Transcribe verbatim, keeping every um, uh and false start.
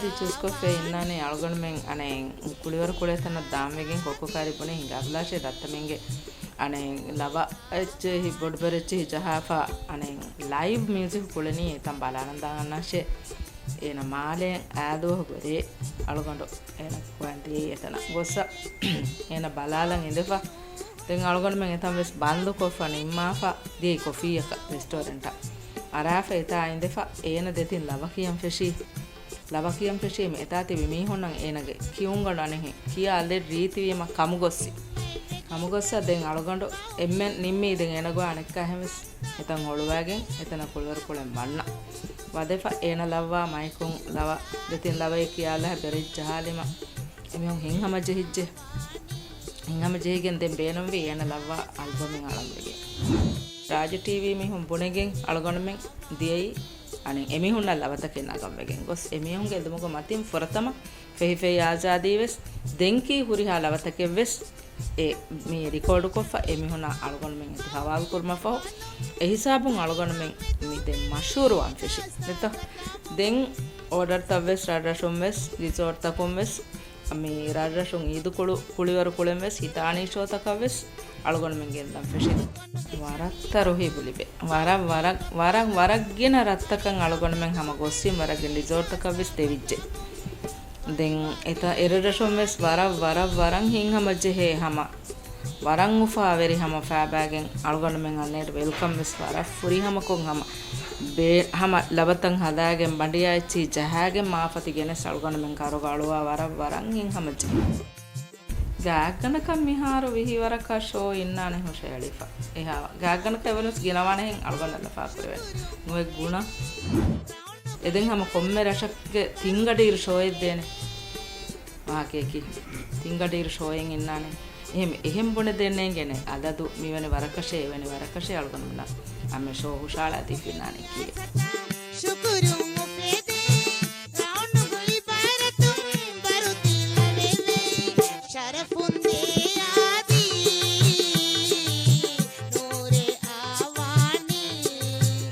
ތި ޗޫސްކޮށްފައި އިންނާނީ އަޅުގަނޑުމެން އަނެއް ކުޅިވަރު ކުޅޭތަނަށް ދާންވެގެން ކޮއްކޮ ކާރި ބުނެ ހިނގާބަލާށޭ ދައްތަމެންގެ އަނެއް ލަވަ އެއްޗެހި ބޮޑުބެރެއްޗެހި ޖަހާފަ އަނެއް ލައިވް މިއުޒިކް ކުޅެނީ އެތަން ބަލާނަން ދާން އަންނާށޭ. އޭނަ މާލޭ އާދުވަހު ގޮރޭ އަޅުގަނޑު އޭނަ ގޮވަން ދިޔައީ އެތަނަށް. ގޮއްސަ އޭނަ ބަލާލަން އިނދެފަ. ދެން އަޅުގަނޑުމެން އެތަން ވެސް ބަންދުކޮށްފަ ނިންމާފަ ދިޔައީ ކޮފީއަކަށް ރެސްޓޯރެންޓަށް. އަރާފަ އެތާ އިނދެފަ އޭނަ ދެތިން ލަވަ ކިޔަން ފެށީ. ލަވަ ކިޔަން ފެށީމަ އެތާ ތިބި މީހުންނަށް އޭނަގެ ކިޔުންގަނޑު އަނެއްހެން ކިޔާ ލެއް ރީތިވީމަ ކަމުގޮއްސި. ކަމުގޮއްސަ ދެން އަޅުގަނޑު އެންމެން ނިންމީ ދެން އޭނަ ގޮވާ އަނެއްކާހެން ވެސް އެތަން ހޮޅުވާގެން އެތަނަށް ކުޅިވަރު ކުޅެން ވަންނަ. ވަދެފަ އޭނަ ލައްވާ މައިކުން ލަވަ ދެތިން ލަވައެއް ކިޔާލާ ބެރެއް ޖަހާލީމަ އެމީހުން ހިތްހަމަ ޖެހިއްޖެ. ހިތްހަމަ ޖެހިގެން ދެން ބޭނުންވީ އޭނަ ލައްވާ އަލްބަމެއް އަޅަންވެގެން. ރާޖު ޓީވީ މީހުން ބުނެގެން އަޅުގަނޑުމެން ދިޔައީ އަނެއް އެމީހުންނަށް ލަވަތަކެއް ނަގަންވެގެން ގޮސް އެމީހުންގެ އެދުމުގެ މަތިން ފުރަތަމަ ފެހިފެހި އާޒާދީ ވެސް ދެން ކީ ހުރިހާ ލަވަތަކެއް ވެސް އެ މި ރިކޯޑުކޮށްފަ އެމީހުންނާ އަޅުގަނޑުމެން އެތި ހަވާލު ކުރުމަށްފަހު، އެހިސާބުން އަޅުގަނޑުމެން މި ދެން މަޝްހޫރުވާން ފެށި. ދެތަ؟ ދެން އޯޑަރތައް ވެސް ރަށްރަށުން ވެސް ރިސޯޓްތަކުން ވެސް މި ރަށްރަށުން އީދުކޮޅު ކުޅިވަރު ކުޅެން ވެސް ހިތާނީ ޝޯތަކަށް ވެސް އަޅުގަނޑުމެން ގެންދަން ފެށި. ވަރަށް ތަރުހީބު ލިބޭ. ވަރަށް، ވަރަށް، ވަރަށް، ވަރަށް ގިނަ ރަށްތަކަށް އަޅުގަނޑުމެން ހަމަ ގޮއްސިން ވަރަށް ގިނަ ރިސޯޓްތަކަށް ވެސް ދެވިއްޖެ. ދެން އެތަ އެރަށްރަށުން ވެސް ވަރަށް، ވަރަށް، ވަރަށް ހިތްހަމަޖެހޭ ހަމަ، ވަރަށް އުފާވެރި ހަމަ ފާބާގެން އަޅުގަނޑުމެން އަންނައިރު ވެލްކަމް ވެސް ވަރަށް ފުރިހަމަކޮށް ހަމަ ބޭ-، ހަމަ ލަބަތައް ހަދާގެން ބަނޑިޔާ އެއްޗިހި ޖަހާގެން މާފަތި ގެނެސް އަޅުގަނޑުމެން ކަރުގަ އަޅުވާ ވަރަށް، ވަރަށް ހިތްހަމަޖެހޭ. ގާތްގަނޑަކަށް މިހާރު ވިހި ވަރަކަށް ޝޯ އިންނާނެ ހުށައެޅިފަ. އެހާ ގާތްގަނޑަކަށް އެވަރުން ގިނަވާނެހެން އަޅުގަނޑަށް ލަފާކުރެވޭ. ނުވެ ގުނަ. އެދެން ހަމަ ކޮންމެ ރަށަކުގެ ތިންގަޑިއިރު ޝޯއެއް ދޭނެ. ވާހަކަޔަކީ ތިންގަޑިއިރު ޝޯއެއް އިންނާނެ. އެހެން، އެހެން ބުނެދޭނެ އިނގޭނެ. އަދަދު މިވެނި ވަރަކަށޭ، އެވެނި ވަރަކަށޭ އަޅުގަނޑުމެންނަށް އަމެ ޝޯ ހުށައަޅާ ދީފިންނާނެ ކީއެއް. ޝުކުރު